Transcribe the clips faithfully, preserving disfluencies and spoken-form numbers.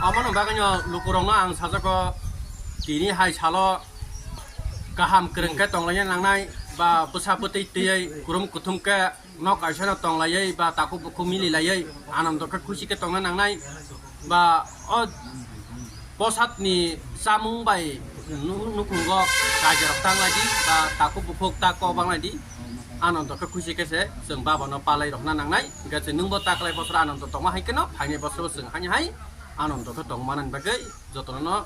Omono bagwino lukurokno ang sajago, tini hai salo kaham kwrwng khe tonglaina nangnai, ba bwsa bwtwi twiwi kurum kuthum khe nok kaisano tonglaiwi ba takhuk bukhuk mililaiwi anondo khe khusi khe tongna nangnai, ba o bwsatni chamung bai nu-, nukhungo kaijarok tanglaidi ba takhuk bukhuk ta kok banglaidi, anondo khe khusi khe se chwng babano palai rokna nangnai. Hwnkhe chwng nwngbo taklai bosor anondo tongma hai kheno phainai bosoro chwng haini hai anondo khe tongmanani bagwi jotono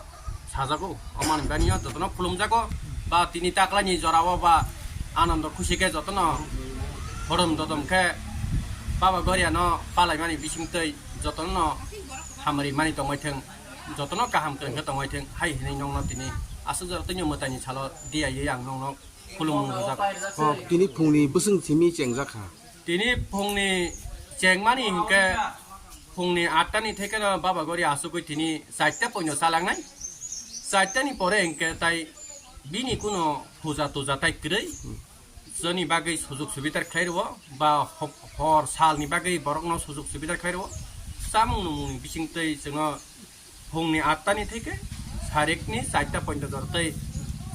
sajago, omani bagwino jotono khulumjago. Ba tini taklaini jorao ba anondo khusi khe jotono hodom dodom khe Baba Goriano palaimani bisingtwi jotono hamari mani tongwi thwng, jotono kaham kwrwng khe tongwi thwng hai hinwi nongno tini aswk jora twino mwtaini salo diyawi ang nongno khulumung rwjago. O, tini phungni bwswng simi chengjak kha. Tini phungni chengmani hinkhe phungni atta ni thekeno Baba Gori asugwi tini charta poino chalangnai. Charta ni pore hinkhe tai bini kuno puja tuja tai kwrwi. Chwni bagwi sujuk subitar khlai rwo ba ho-, hor salni bagwi borokno sujuk subitar khlai rwo. Chamung nungmungni bisingtwi chwngno phungni atta ni theke sarikni charta pointa jora tei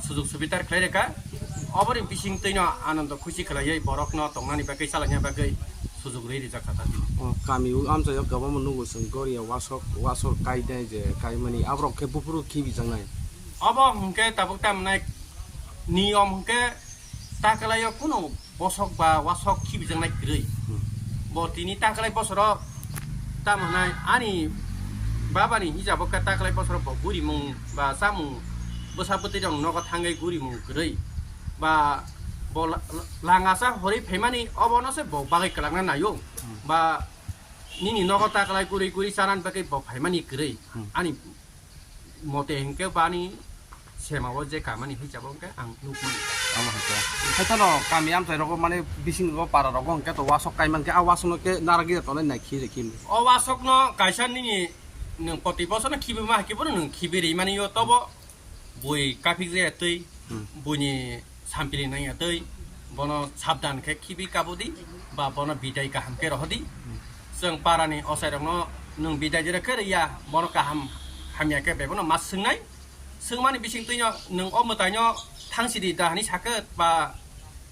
sujuk subitar khlai reka. Oboni bising twino anondo khusi khlaiwi borokno tongnani bagwi, chalaina bagwi sujuk rwi rijak kha tati. O, kami o amchaio kwbangma nugo chwng Goria wasok, wasok kainai je kaimani aborok khe buphuru khibijaknai. Obo hwnkhe tabuk tamnai niyom hwnkhe takwlaio kunu bosok ba wasok khibijaknai kwrwi. Hmm. Bo tini taklai bosoro tamo hwnai ani babani hisabo khe taklai bosoro bo gurimung ba chamung bwsa bwtwi rok nogo thangwi gurimung kwrwi ba bo la-, langasa horwi phaimani obono se bo bagwi kwlangna naio. Hmm. Ba nini nogo taklai guri guri chanani bagwi bo phaimani kwrwi. Hmm. Ani mote hinkhe bani semao je kamani hisabo hinkhe ang nukmani. Omo hinkhe. Haitano kami amchai rogo mane bising rogo para rogo hinkhe to wasok kaimang khe a wasokno khe naragya tonai nai khije khim. O wasokno kaisa nini nwng poti bosono khibi ma hinkhe bono nwng khibi ri mani yo tobo bui kaphik je twi Hmm. buini sampili nangya twi bono sabdan khe khibi kabudi ba bono bidai kaham khe rohodi. Hmm. Chwng parani ochairokno nwng bidai jora khe rwya, bono kaham hamya khe bebono ma swngnai. Swngmani bising twino nwng o mwtaino thangsidi da hwnwi sakha ba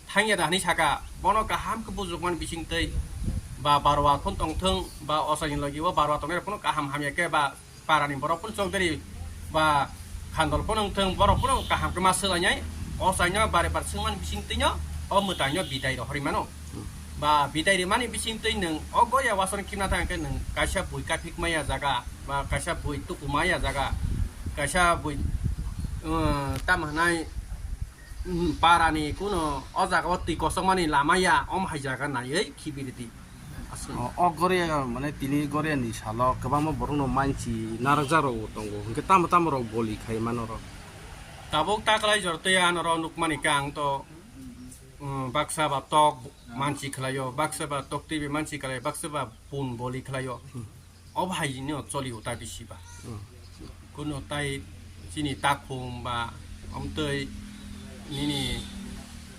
thangya da hwnwi sakha, bono kaham khe bujukmani bising twi ba barwa phone tongthwng ba ochaini logi o barwa tongnai rok phano kaham hamya khe ba parani borok phano chowdhury ba khandol phano wngthwng, borok phano kaham khe ma swlainai. Ochaino bare bar swngmani bising twino o mwtaino bidai rohorwi mano. Hmm. Ba bidai rimani bising twi nwng o Goria wasong khimna thang khe nwng kaisa bui kaphik maya jaga ba kaisa bui tuku maya jaga, kaisa bui, uh, tamo hwnai, um, parani kuno o jaga o twi kosongmani lama ya, om hai jaga naiwi khibi ridi. Aswk. O, o Goria, mane tini Goria ni salo kwbangma borokno manchi narakjak rok bo tongo, hinkhe tamo tamo rok boli khai mano rok. Tabuk taklai jor twi ano rok nukmani khe ang to, um, baksa ba tok manchi khlaio, baksa ba tok twi manchi khlaio, baksa ba pun boli khlaio. Hmm. O bahai no choli uta bisi ba. Hmm. Kuno tai chini takhum ba omtwi nini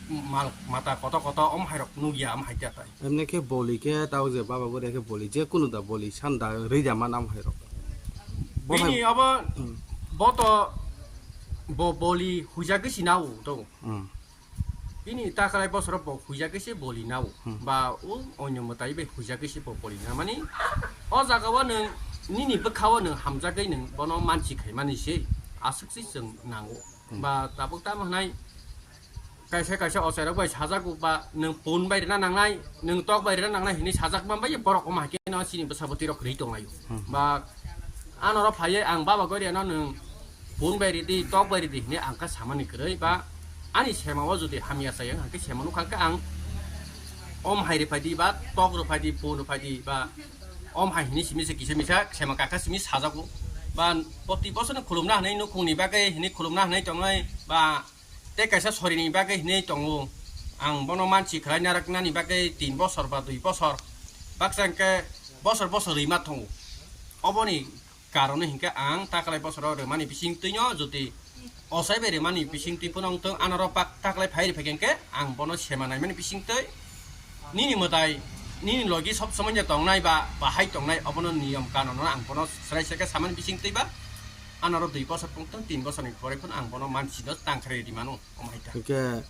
mal mata koto koto om hai rok nugya, om hai ta tai. Emne khe boli khe tao je baba gore khe boli je kunu da boli san da rwi da man am hai rok. Bo hai bini obo Hmm. bo to bo boli huja gisi nao to. Hmm. Bini taklai bosoro bo huijagwi se boli nao. Hmm. Ba o onyo mwtai bai huijagwi se bo boli na mani. O jaga o nwng nini bwkha o nwng hamjagwi nwng bono mansi khaimani se aswk se chwng nango. Hmm. Ba tabuk tamo hwnai kaisa kaisa ochairok bai sajago ba nwng pun bai rina nangnai, nwng tok bai rina nangnai hinwi sajak man bai borok omo hai khe no chini bwsa bwtwi rok kwrwi tonglaio. Hmm. Ba ano ro phaiwi ang baba goria no nwng pun bai ridi, tok bai ridi hinwi ang kha samani kwrwi ba ani sema o jodi hamya chaya hwnkhe sema nukha khe ang om hai rwphai di ba tok rwphai di, pun rwphai di ba om hai hinwi simi se kisa misa sema kakha simi sajago ba poti bosoni khulumna hinwi nukhungni bagwi hinwi khulumna hinwi tongnai ba tei kaisa sorini bagwi hinwi tongo. Ang bono mansi khlai naraknani bagwi tin bosor ba dui bosor baksa hwnkhe bosor bosor rwima tongo. Oboni karon hinkhe ang taklai bosoro rwmani bisingtwino jodi ochai bai rwmani bisingtwi phano wngthwng, anoro pak taklai phai rwphaikhe hinkhe ang bono sema naimani bisingtwi nini mwtai Nini logi sob somoi no tongnai ba bahai tongnai, obono niyom kanon no ang bono srai srai khe samani bising twi ba. Anaro dui bosor tongthung, tin bosorni pore phano ang bono mansi no tangkhre di mano, omo hai ta. Hingke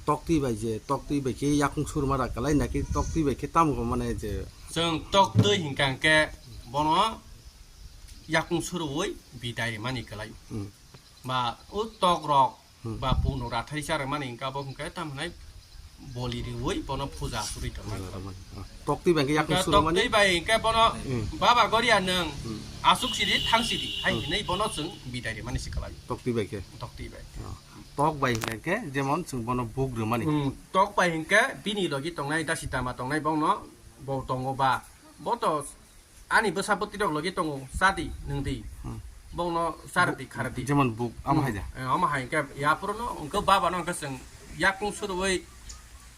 toktwi bai je, toktwi bai khe yakung surma ra kalai naki toktwi bai khe tamo mane je? Chwng toktwi hinkha hingke bono yakung surwi bidai rimani kalai. Hmm. Ba o tok rok Hmm. ba puno rathai charwmani hingka bo hingke tamo hinai boli riwi bono puja asuri tongmani. Puja tongmani. Ah, toktwi bai hingke yakung surmani? Toktwi bai hingke bono Hmm. baba goria nwng Hmm. asuk sidi thang sidi hai Hmm. hinwi bono chwng bidai rimani si kalai. Toktwi bai khe? Toktwi bai. Ah, tok bai hingke jemon chwng bono buk rwmani. Hmm, tok bai hingke bini logi tongnai dasi tama tongnai bono bo tongo ba bo to ani bwsa bwtwi rok logi tongo, chadi, nwngdi. Hmm. Bongno chardi, khardi. Jemon buk, amo Hmm. hai da. Eh, amo hai hingke, yaphuruno, hingke babano hingke chwng yakung surwi,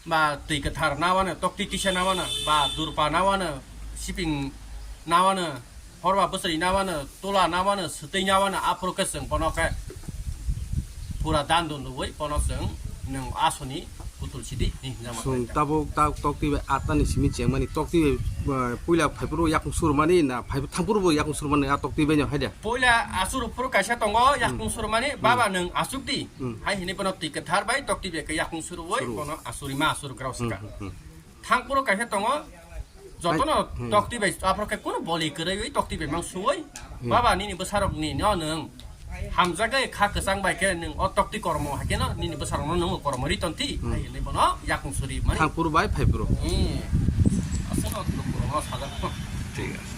ba twi kwthar nawano, toktwi tisa nawano, ba durpa nawano, siping nawano, horba bwsari nawano, tola nawano, swtwi nawano, aphuru khe chwng bono khe pura dan dun rwwi, bono chwng nwng asoni putul sidi, hinwi hwnjama Chwng khlaikha. Tabuk tak toktwi bai atani simi chengmani, toktwi bai, eh, puila phaiphuru yakung surmani na phai-, thangphuru bo yakung surmani, a toktwi bai no hai da? Puila asur phuru kaisa tongo, yakung Hmm. surmani, Hmm. baba nwng asuk di. Hmm. Hai hinwi bono twi kwthar bai toktwi bai khe yakung surwi, Suru. bono asuri ma asur grao Hmm, swkha. hmm, hmm. Thangphuru kaisa tongo, jotono Hmm. toktwi bai, aphuru khe kunu boli kwrwi toktwi bai mang suwi. Hmm. Baba nini bwsarok ni no nwng hamjakgwi kha kwchang bai khe nwng o toktwi kormo hai khe no nini bwsarok no nwng kormo ri tonti. Hmm. Hai hinwi bono yakung suri mani. Thangphuru bai phaiphuru. Hmm. Aswk no kurmo sajak. Thik ase.